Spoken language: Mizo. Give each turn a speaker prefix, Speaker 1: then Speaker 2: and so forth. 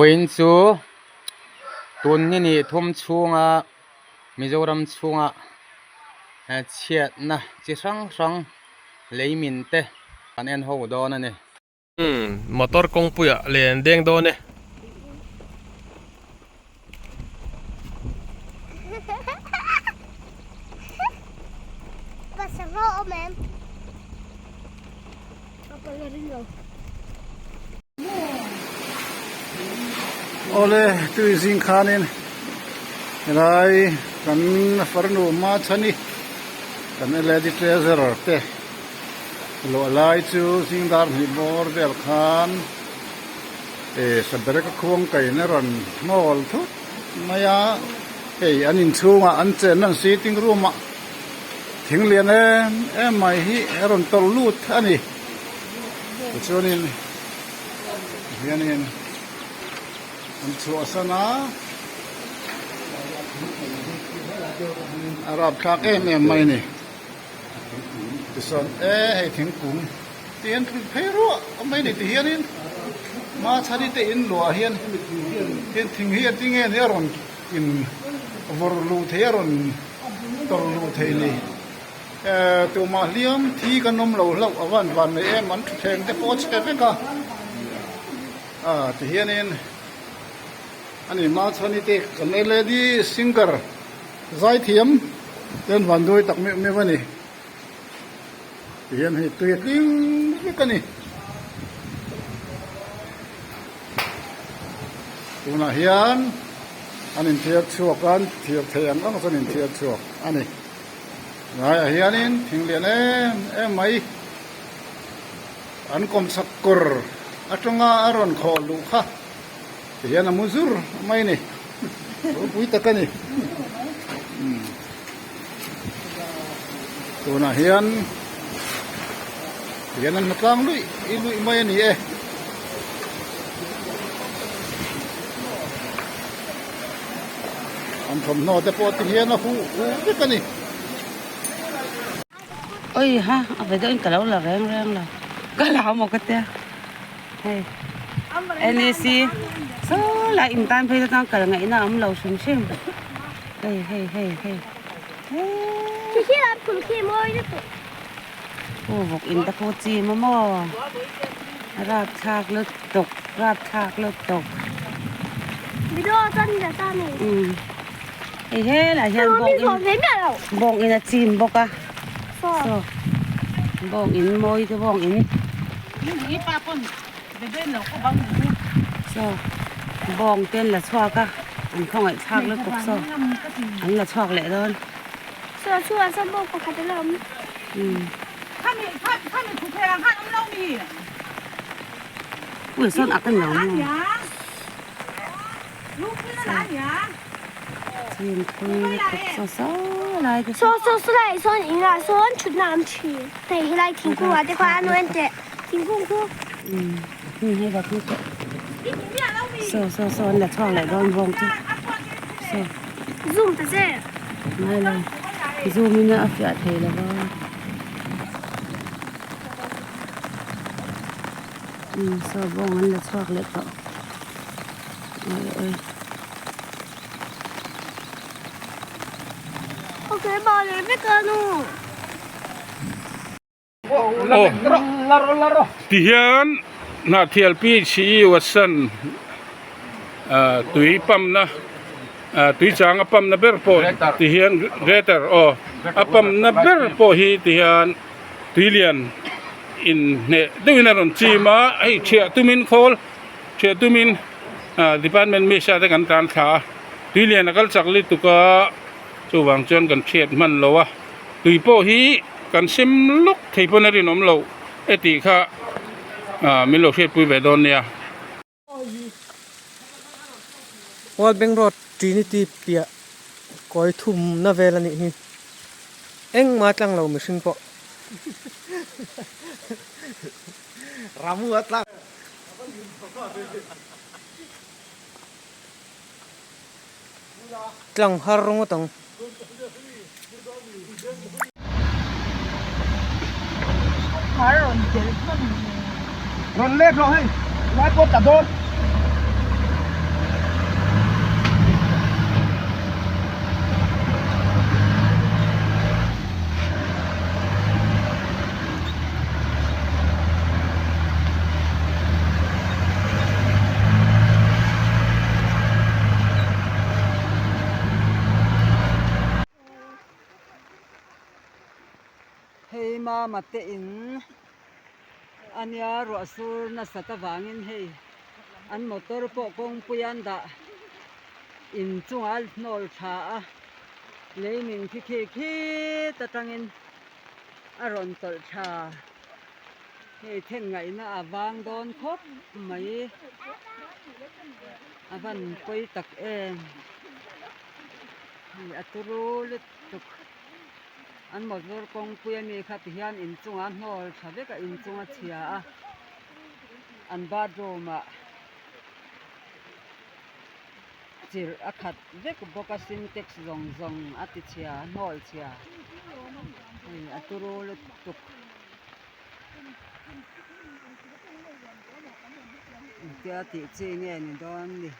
Speaker 1: Vawiin chu tun ni ni thum chhunga Mizoram chhunga chhiatna chi hrang hrang lei min te kan en ho dawn a ni.
Speaker 2: Motor kawngpuiah len deng dawn e.
Speaker 3: Awle tui zing khanin helai kan farnu Machhani kan lady treasurer te Luah lai chu zingdar hnih bawr vel khan eh saberek a khuang kain a rawn hnawl thut mai a, hei an inchhungah an chenna an sitting room ah thing lian em em mai hi a rawn tawlh lut a ni. Tichuanin hianin an chhuahsan a, a rapthlak em em mai a ni. Tichuan e hei thingkung ti hian thil phei ruah a mai ni ti hianin Machhani te in luah hian tin thing hi engtin nge ni a rawn in vawrh luh thei a rawn tawrh luh thei ni eh tumah hliam thi kan awm lo hlauh a van van nei em an thutthleng te pawh a chhe vek a ah ti hianin ani Machhani te kan lady singer. Zaithiam ten van duai tak meuh meuh a ni. Tihian hei tui a tling vek a ni. Tunah hian an inthiar chhuak a, an thiar thei ang ang chuan an inthiar chhuak a ni. Laiah hianin thing lian em em mai an kawmchhak kawr atanga a rawn khawh luh kha. Tihian a mu zur mai a ni, ropui tak a ni. Tunah hian tihian an hmatlang luih luih mai a ni e. An thawmhnaw te pawh tihian a huh huh vek a ni.
Speaker 4: Oi ha a ve deuhin ka lo la reng reng lo ka la maw ka tia hei NEC saw lai in tan phei te chuan kal ngaihna a awm lo hrim hrim hei hei hei hei aw vawk in te pawh chi maw maw rapthlak lutuk rapthlak lutuk Hei helai hian bawng in bawng in a chim bawk a saw bawng in mawi te bawng in saw bawng te an la chhuak a an khawngaih thlak lutuk saw an la chhuak leh dawn. Ui sawn ak a ni lo maw.
Speaker 5: Saw saw saw lai sawn in ah sawn thutna a awm thin hei helai thingkung ah te khuan a nuam teh thingkung khu.
Speaker 4: Saw saw saw an la chhuak leh dawn bawng chu saw.
Speaker 5: Zoom ta che.
Speaker 4: Ngai lo zoom in a fiah thei lo va. Saw bawng an la chhuak leh tawh.
Speaker 6: Tihian Hnahthial PHE Watson tui pump na tui chang a pump na ber pawh tihian greater aw a pump na ber pawh hi tihian tui lian inhneh deuhin a rawn chim a hei thiah tumin khawl. Hriat tumin department misa te kan tan thla a, tui lian a kal chak lutuk a, chuvang chuan kan hriat hman lo a, tui pawh hi kan sem lawk thei pawn a rinawm loh e tih kha min lo hriatpui ve dawn nia.
Speaker 7: World Bank Road Trinity piah kawi thumna vel a nih hi. Engmah tlang lo mihring pawh. Ramu a tlang. Tlang har ngawt ang.
Speaker 3: Rawn let rawh hei lai pawh tla dawn.
Speaker 8: Hei mama te in a nia ruah sur nasat avangin hei an motor pawh kawngpui an dah inchungah a hnawl tha a lei min khi khi khit atangin a rawn tawlh tha hei then ngaihna a vang dawn khawp mai a van pawi tak em hei a turu lutuk. An motor kawngpui a mi kha ti hian inchungah a hnawl tha vek a inchung a chhia a an bathroom ah chirh a khat vek bawk a sintex zawng zawng a ti chhia a hnawl chhia hei a turu lutuk engtia tih chi nge ni dawn ni.